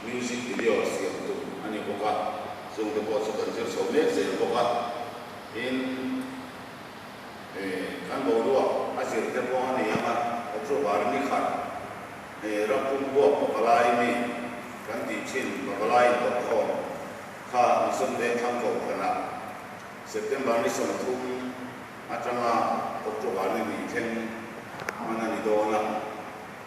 music video siam tum a ni bawk a, chungte pawh chu kan zir chho mek zel bawk a. Tin, kan boruak a zir te pawh a ni ang a, October ni khat ram pum huap pavalai mi kan tih thin pavalai inbawkkhawm kha Mission Vengthlang Kohhranah September ni 30 atanga October ni hnih thleng hman a ni dawn a.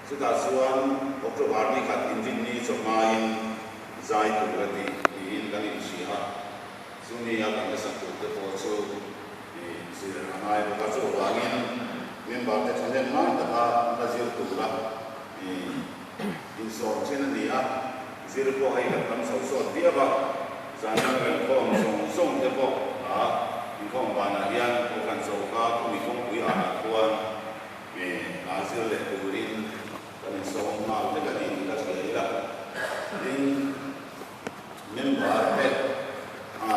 Chutah chuan October ni khat inrinni chawhmain zai tur a ti niin kan inhria a. Chumi a kan hmasak tur te pawh chu zir a ngai bawk a, chuvangin member te thahnem ngai taka la zir tura insawm thin a ni a, zir pawh hei kan tam chho sawt viau a, zanin renkhawm zawng zawng te pawh a inkhawm vanah hian Kohhran Choka khawmi kawngpui ah khuan a zir leh turin kan insawm nghal vek a ni tih ka hria ila. Tin. Member te a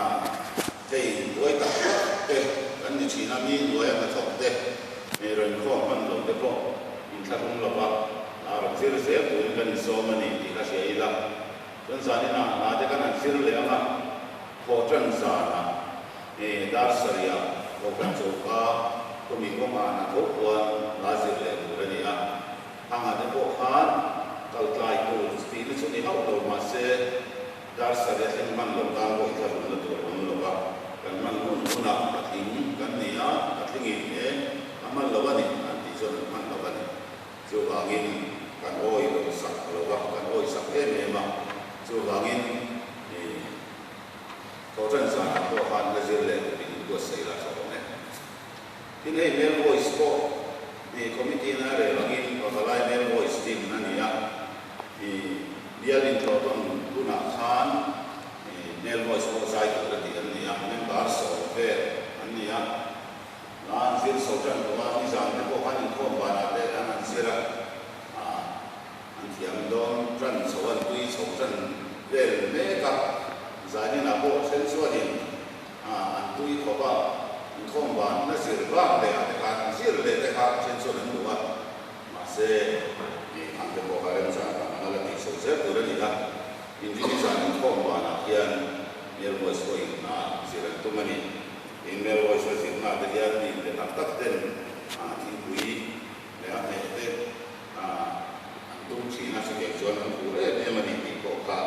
hei buai tak tak te kan ni thin a, mi hnuaia hnathawk te hei rawn khawm hman lo te pawh inthlahrung lova a rawn zir zel turin kan insawm a ni tih ka hria ila. Chuan zaninah hna te kan han zir leh ang a, thawhtan zanah hei dar sarihah Kohhran Choka khawmi kawngah hnathawh khuan hna zir leh tur a ni a. Hangah te pawh khan kal tlai tur tihna chu ni hauh lo mahse dar sarih a thleng hman lo tan pawh inthlahrunna tur a awm lo va, kan hman hun hunah patling kan ni a, patlingin e a hman lo a ni an tih chuan an hman lo a ni. Chuvangin kan awi lo sak lo va, kan awi sak em em a, chuvangin ih thawhtan zanah pawh khan la zir leh turin inbuatsaih la tha awm e. Tin hei male voice pawh ih committee in a rel angin pavalai male voice din a ni a, ih bial intlawhtawn hunah khan ih male voice pawh zai tur a tih an ni a, member 10 vel an ni a, la an zir chho tan tawh a, nizan te pawh khan inkhawm banah te an han zir a, ah an thiam dawn tan chho an tui chho tan vel mek a, zaninah pawh then chuanin an tui khawp a, inkhawm ban na zir vang leh ah te khan zir leh te kha then chuan an duh a, mahse an te pawh kha remchang ang anga la tih chho zel tur a ni a, inrini zan inkhawm banah hian male voice pawhin hna zir an tum a ni. In male voice a zirna ah te hian mi inpe tak tak ten thingpui leh a hneh te an tum thin a, chutiang chuan an phur em em a ni tih pawh kha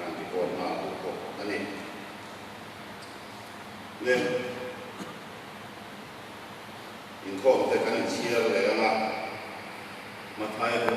an report nghal duh bawk a ni. Le inkhawm te kan inchhiar leh ang a, Mathai.